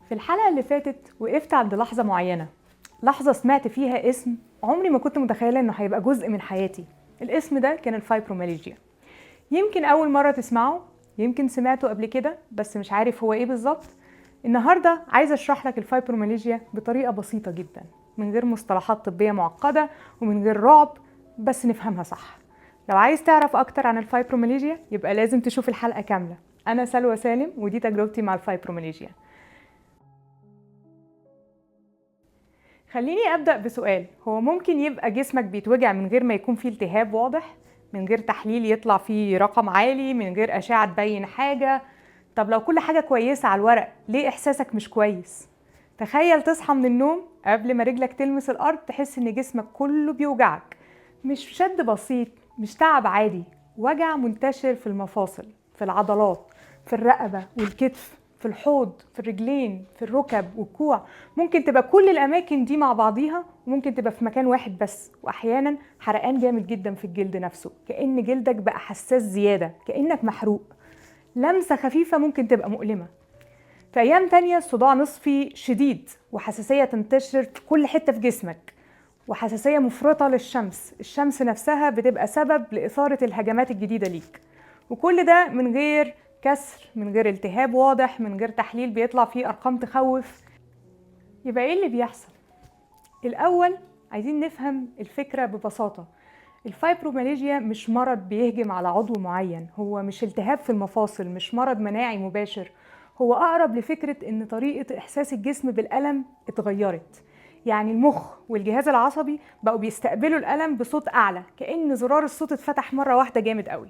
في الحلقة اللي فاتت وقفت عند لحظة معينة، لحظة سمعت فيها اسم عمري ما كنت متخيلة انه هيبقى جزء من حياتي. الاسم ده كان الفايبروميالجيا. يمكن أول مرة تسمعه، يمكن سمعته قبل كده بس مش عارف هو ايه بالظبط. النهاردة عايزة اشرح لك الفايبروميالجيا بطريقة بسيطة جدا، من غير مصطلحات طبية معقدة ومن غير رعب، بس نفهمها صح. لو عايز تعرف أكتر عن الفايبروميالجيا يبقى لازم تشوف الحلقة كاملة. أنا سلوى سالم ودي تجربتي مع الفايبروميالجيا. خليني أبدأ بسؤال، هو ممكن يبقى جسمك بيتوجع من غير ما يكون فيه التهاب واضح؟ من غير تحليل يطلع فيه رقم عالي، من غير أشعة تبين حاجة؟ طب لو كل حاجة كويسة على الورق، ليه إحساسك مش كويس؟ تخيل تصحى من النوم قبل ما رجلك تلمس الأرض تحس إن جسمك كله بيوجعك، مش شد بسيط، مش تعب عادي، وجع منتشر في المفاصل، في العضلات، في الرقبة والكتف، في الحوض، في الرجلين، في الركب والكوع. ممكن تبقى كل الأماكن دي مع بعضيها، وممكن تبقى في مكان واحد بس. وأحيانا حرقان جامد جدا في الجلد نفسه، كأن جلدك بقى حساس زيادة، كأنك محروق. لمسة خفيفة ممكن تبقى مؤلمة. في أيام تانية صداع نصفي شديد وحساسية تنتشر في كل حتة في جسمك، وحساسية مفرطة للشمس، الشمس نفسها بتبقى سبب لإثارة الهجمات الجديدة ليك. وكل ده من غير كسر، من غير التهاب واضح، من غير تحليل بيطلع فيه أرقام تخوف. يبقى إيه اللي بيحصل؟ الأول عايزين نفهم الفكرة ببساطة. الفايبروميالجيا مش مرض بيهجم على عضو معين، هو مش التهاب في المفاصل، مش مرض مناعي مباشر. هو أقرب لفكرة إن طريقة إحساس الجسم بالألم اتغيرت. يعني المخ والجهاز العصبي بقوا بيستقبلوا الألم بصوت أعلى، كأن زرار الصوت اتفتح مرة واحدة جامد قوي.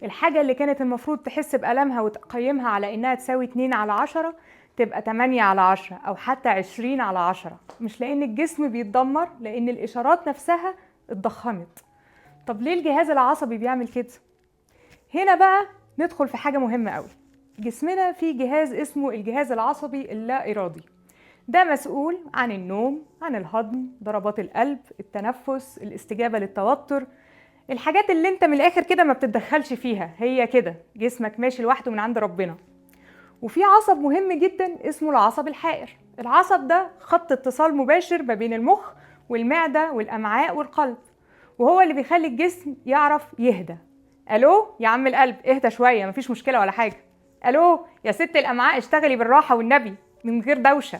الحاجة اللي كانت المفروض تحس بألمها وتقيمها على إنها تساوي 2 على 10 تبقى 8 على 10 أو حتى 20 على 10، مش لأن الجسم بيتدمر، لأن الإشارات نفسها اتضخمت. طب ليه الجهاز العصبي بيعمل كده؟ هنا بقى ندخل في حاجة مهمة قوي. جسمنا فيه جهاز اسمه الجهاز العصبي اللا إرادي. ده مسؤول عن النوم، عن الهضم، ضربات القلب، التنفس، الاستجابة للتوتر، الحاجات اللي انت من الآخر كده ما بتتدخلش فيها، هي كده جسمك ماشي لوحده من عند ربنا. وفي عصب مهم جدا اسمه العصب الحائر. العصب ده خط اتصال مباشر ما بين المخ والمعدة والأمعاء والقلب، وهو اللي بيخلي الجسم يعرف يهدى. ألو يا عم القلب اهدى شوية، مفيش مشكلة ولا حاجة. ألو يا ست الأمعاء اشتغلي بالراحة والنبي من غير دوشة.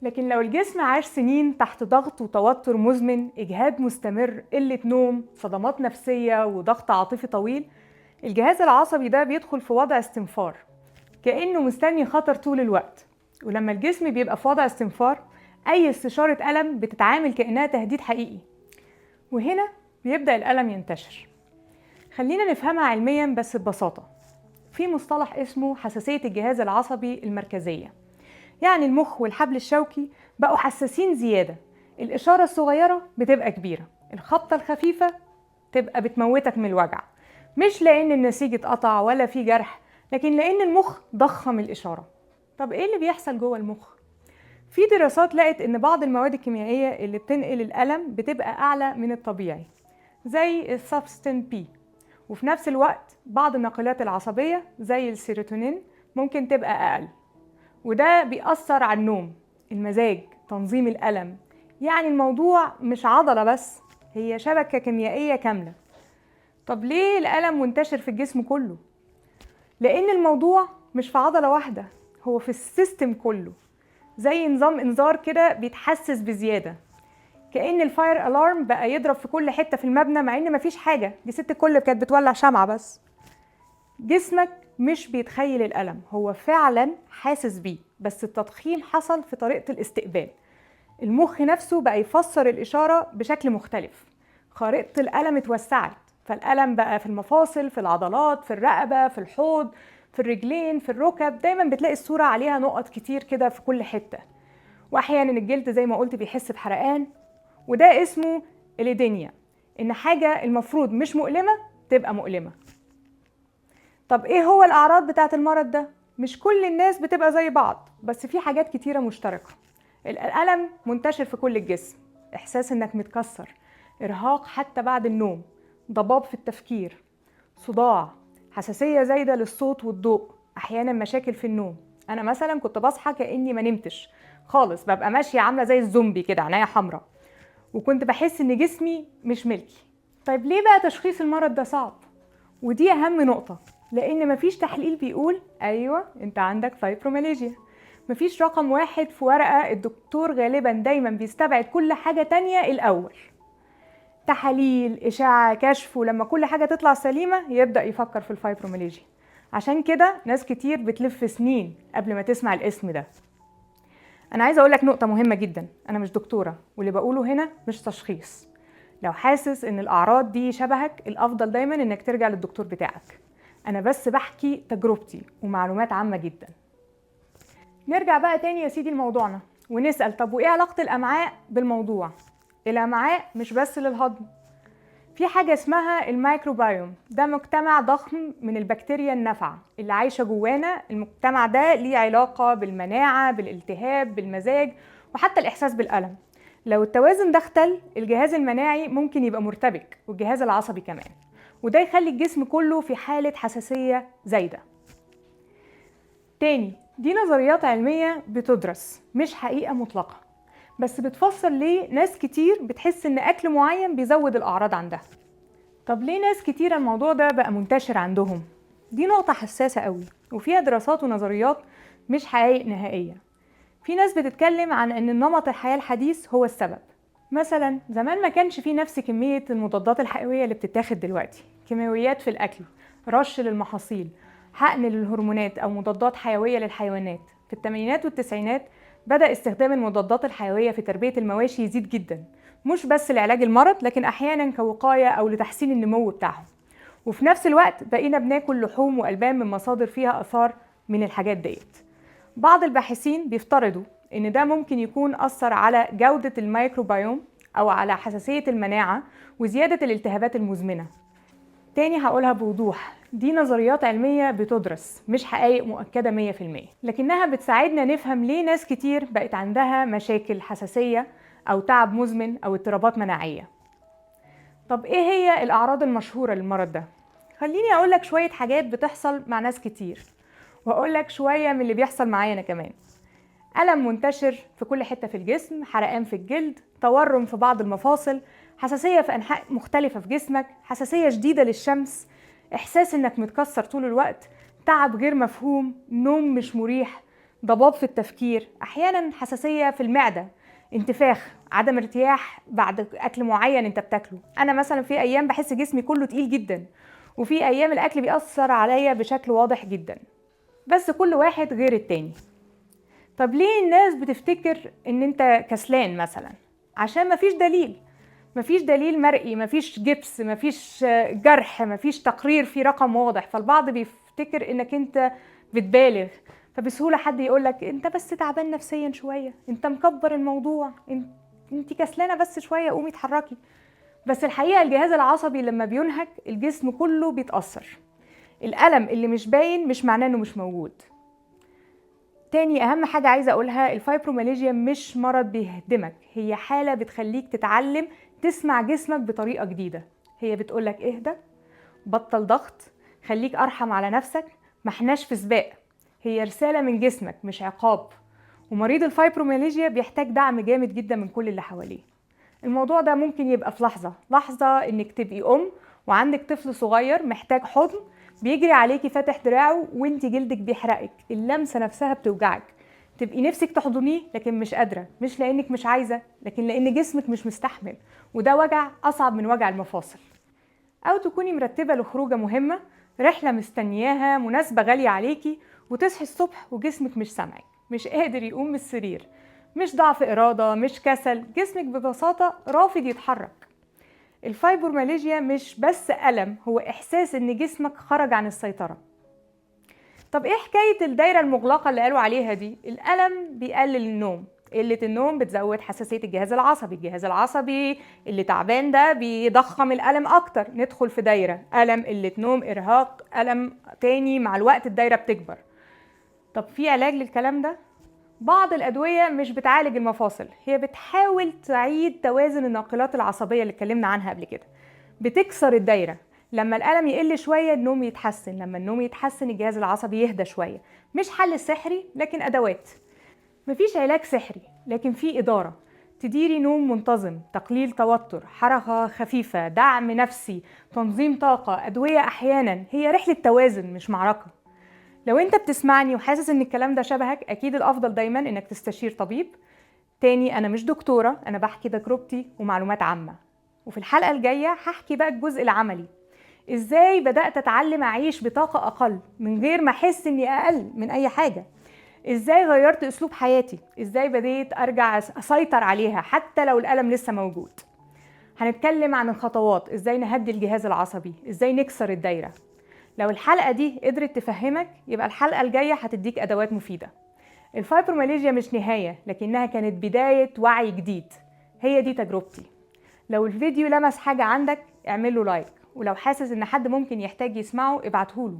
لكن لو الجسم عاش سنين تحت ضغط وتوتر مزمن، إجهاد مستمر، قلة نوم، صدمات نفسية وضغط عاطفي طويل، الجهاز العصبي ده بيدخل في وضع استنفار، كأنه مستني خطر طول الوقت. ولما الجسم بيبقى في وضع استنفار، أي استشارة ألم بتتعامل كأنها تهديد حقيقي، وهنا بيبدأ الألم ينتشر. خلينا نفهمها علميا بس ببساطة. في مصطلح اسمه حساسية الجهاز العصبي المركزية. يعني المخ والحبل الشوكي بقوا حساسين زيادة، الإشارة الصغيرة بتبقى كبيرة، الخبطة الخفيفة تبقى بتموتك من الوجع، مش لأن النسيج اتقطع ولا في جرح، لكن لأن المخ ضخم الإشارة. طب إيه اللي بيحصل جوه المخ؟ في دراسات لقت إن بعض المواد الكيميائية اللي بتنقل الألم بتبقى أعلى من الطبيعي، زي ال substance P، وفي نفس الوقت بعض الناقلات العصبية زي السيروتونين ممكن تبقى أقل، وده بيأثر على النوم، المزاج، تنظيم الألم. يعني الموضوع مش عضلة بس، هي شبكة كيميائية كاملة. طب ليه الألم منتشر في الجسم كله؟ لأن الموضوع مش في عضلة واحدة، هو في ال system كله، زي نظام إنذار كده بيتحسس بزيادة، كأن ال fire alarm بقى يضرب في كل حتة في المبنى، مع إن مفيش حاجة، دي ست الكل كانت بتولع شمعة بس. جسمك مش بيتخيل الألم، هو فعلا حاسس بيه، بس التضخيم حصل في طريقة الاستقبال. المخ نفسه بقى يفسر الإشارة بشكل مختلف، خريطة الألم اتوسعت، فالألم بقى في المفاصل، في العضلات، في الرقبة، في الحوض، في الرجلين، في الركب. دايما بتلاقي الصورة عليها نقط كتير كده في كل حتة. وأحيانا الجلد زي ما قلت بيحس بحرقان، وده اسمه الإيدينيا، إن حاجة المفروض مش مؤلمة تبقى مؤلمة. طب ايه هو الاعراض بتاعه المرض ده؟ مش كل الناس بتبقى زي بعض، بس في حاجات كتيرة مشتركة. الالم منتشر في كل الجسم، احساس انك متكسر، ارهاق حتى بعد النوم، ضباب في التفكير، صداع، حساسية زايدة للصوت والضوء، احيانا مشاكل في النوم، انا مثلا كنت بصحى كاني ما نمتش خالص، ببقى ماشية عامله زي الزومبي كده، عينيا حمراء، وكنت بحس ان جسمي مش ملكي. طيب ليه بقى تشخيص المرض ده صعب؟ ودي اهم نقطة، لان مفيش تحليل بيقول ايوه انت عندك فايبروميالجيا. مفيش رقم واحد في ورقة، الدكتور غالبا دايما بيستبعد كل حاجة تانية الاول، تحاليل، اشعه، كشف، ولما كل حاجة تطلع سليمة يبدا يفكر في الفايبروميالجيا. عشان كده ناس كتير بتلف سنين قبل ما تسمع الاسم ده. انا عايزه اقول لك نقطة مهمة جدا، انا مش دكتورة، واللي بقوله هنا مش تشخيص. لو حاسس ان الاعراض دي شبهك، الافضل دايما انك ترجع للدكتور بتاعك. انا بس بحكي تجربتي ومعلومات عامة جدا. نرجع بقى تاني يا سيدي لموضوعنا ونسال، طب وايه علاقة الامعاء بالموضوع؟ الامعاء مش بس للهضم، في حاجة اسمها الميكروبيوم. ده مجتمع ضخم من البكتيريا النافعة اللي عايشة جوانا. المجتمع ده ليه علاقة بالمناعة، بالالتهاب، بالمزاج، وحتى الإحساس بالألم. لو التوازن ده اختل، الجهاز المناعي ممكن يبقى مرتبك، والجهاز العصبي كمان، وده يخلي الجسم كله في حالة حساسية زايدة. تاني، دي نظريات علمية بتدرس، مش حقيقة مطلقة، بس بتفسر ليه ناس كتير بتحس ان اكل معين بيزود الاعراض عندها. طب ليه ناس كتير الموضوع ده بقى منتشر عندهم؟ دي نقطة حساسة قوي، وفيها دراسات ونظريات مش حقائق نهائية. في ناس بتتكلم عن ان نمط الحياة الحديث هو السبب. مثلا زمان ما كانش فيه نفس كمية المضادات الحيوية اللي بتتاخد دلوقتي، كيماويات في الاكل، رش للمحاصيل، حقن للهرمونات او مضادات حيوية للحيوانات. في الثمانينات والتسعينات بدأ استخدام المضادات الحيوية في تربية المواشي يزيد جدا، مش بس لعلاج المرض، لكن أحيانا كوقاية أو لتحسين النمو بتاعهم. وفي نفس الوقت بقينا بناكل لحوم وألبان من مصادر فيها آثار من الحاجات ديت. بعض الباحثين بيفترضوا إن ده ممكن يكون أثر على جودة الميكروبيوم أو على حساسية المناعة وزيادة الالتهابات المزمنة. تاني هقولها بوضوح، دي نظريات علمية بتدرس، مش حقائق مؤكدة 100%، لكنها بتساعدنا نفهم ليه ناس كتير بقت عندها مشاكل حساسية أو تعب مزمن أو اضطرابات مناعية. طب إيه هي الأعراض المشهورة للمرض ده؟ خليني أقولك شوية حاجات بتحصل مع ناس كتير، وأقولك شوية من اللي بيحصل معايا أنا كمان. ألم منتشر في كل حتة في الجسم، حرقان في الجلد، تورم في بعض المفاصل، حساسية في أنحاء مختلفة في جسمك، حساسية شديدة للشمس، إحساس إنك متكسر طول الوقت، تعب غير مفهوم، نوم مش مريح، ضباب في التفكير، أحيانا حساسية في المعدة، انتفاخ، عدم ارتياح بعد أكل معين أنت بتاكله. أنا مثلا في أيام بحس جسمي كله تقيل جدا، وفي أيام الأكل بيأثر عليا بشكل واضح جدا، بس كل واحد غير التاني. طب ليه الناس بتفتكر إن أنت كسلان مثلا؟ عشان مفيش دليل، مفيش دليل مرئي، مفيش جبس، مفيش جرح، مفيش تقرير فيه رقم واضح، فالبعض بيفتكر انك انت بتبالغ. فبسهولة حد يقولك انت بس تعبان نفسيا شوية، انت مكبر الموضوع، انت كسلانة بس شوية، قومي اتحركي. بس الحقيقة الجهاز العصبي لما بينهك الجسم كله بيتأثر. الألم اللي مش باين مش معناه انه مش موجود. تاني أهم حاجة عايزة أقولها، الفايبروميالجيا مش مرض بيهدمك، هي حالة بتخليك تتعلم تسمع جسمك بطريقة جديدة. هي بتقولك اهدى، بطل ضغط، خليك أرحم على نفسك، ما احناش في سباق. هي رسالة من جسمك مش عقاب. ومريض الفايبروميالجيا بيحتاج دعم جامد جدا من كل اللي حواليه. الموضوع ده ممكن يبقى في لحظة، لحظة انك تبقي أم وعندك طفل صغير محتاج حضن، بيجري عليكي فاتح دراعه وانت جلدك بيحرقك، اللمسة نفسها بتوجعك، تبقي نفسك تحضنيه لكن مش قادرة، مش لأنك مش عايزة، لكن لأن جسمك مش مستحمل، وده وجع أصعب من وجع المفاصل. أو تكوني مرتبة لخروجة مهمة، رحلة مستنياها، مناسبة غالية عليكي، وتصحي الصبح وجسمك مش سامعك، مش قادر يقوم من السرير، مش ضعف إرادة، مش كسل، جسمك ببساطة رافض يتحرك. الفايبروميالجيا مش بس ألم، هو إحساس إن جسمك خرج عن السيطرة. طب إيه حكاية الدايرة المغلقة اللي قالوا عليها دي؟ الألم بيقلل النوم، قلة النوم بتزود حساسية الجهاز العصبي، الجهاز العصبي اللي تعبان ده بيضخم الألم أكتر، ندخل في دايرة ألم، قلة نوم، إرهاق، ألم تاني، مع الوقت الدايرة بتكبر. طب في علاج للكلام ده؟ بعض الأدوية مش بتعالج المفاصل، هي بتحاول تعيد توازن الناقلات العصبية اللي اتكلمنا عنها قبل كده، بتكسر الدايرة. لما الألم يقل شوية النوم يتحسن، لما النوم يتحسن الجهاز العصبي يهدى شوية. مش حل سحري لكن أدوات. مفيش علاج سحري لكن في إدارة. تديري نوم منتظم، تقليل توتر، حركة خفيفة، دعم نفسي، تنظيم طاقة، أدوية أحيانا. هي رحلة توازن مش معركة. لو انت بتسمعني وحاسس ان الكلام ده شبهك، اكيد الافضل دايما انك تستشير طبيب. تاني، انا مش دكتورة، انا بحكي تجربتي ومعلومات عامة. وفي الحلقة الجاية هحكي بقى الجزء العملي، ازاي بدأت اتعلم اعيش بطاقة اقل من غير ما احس اني اقل من اي حاجة، ازاي غيرت اسلوب حياتي، ازاي بديت ارجع اسيطر عليها حتى لو الالم لسه موجود. هنتكلم عن الخطوات، ازاي نهدي الجهاز العصبي، ازاي نكسر الدايرة. لو الحلقة دي قدرت تفهمك يبقى الحلقة الجاية هتديك أدوات مفيدة. الفايبروميالجيا مش نهاية، لكنها كانت بداية وعي جديد. هي دي تجربتي. لو الفيديو لمس حاجة عندك اعمل له like، ولو حاسس ان حد ممكن يحتاج يسمعه ابعتهوله،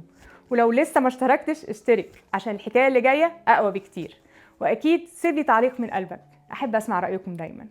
ولو لسه ما اشتركتش اشترك عشان الحكاية اللي جاية أقوى بكتير. وأكيد سيب لي تعليق من قلبك، أحب أسمع رأيكم دايما.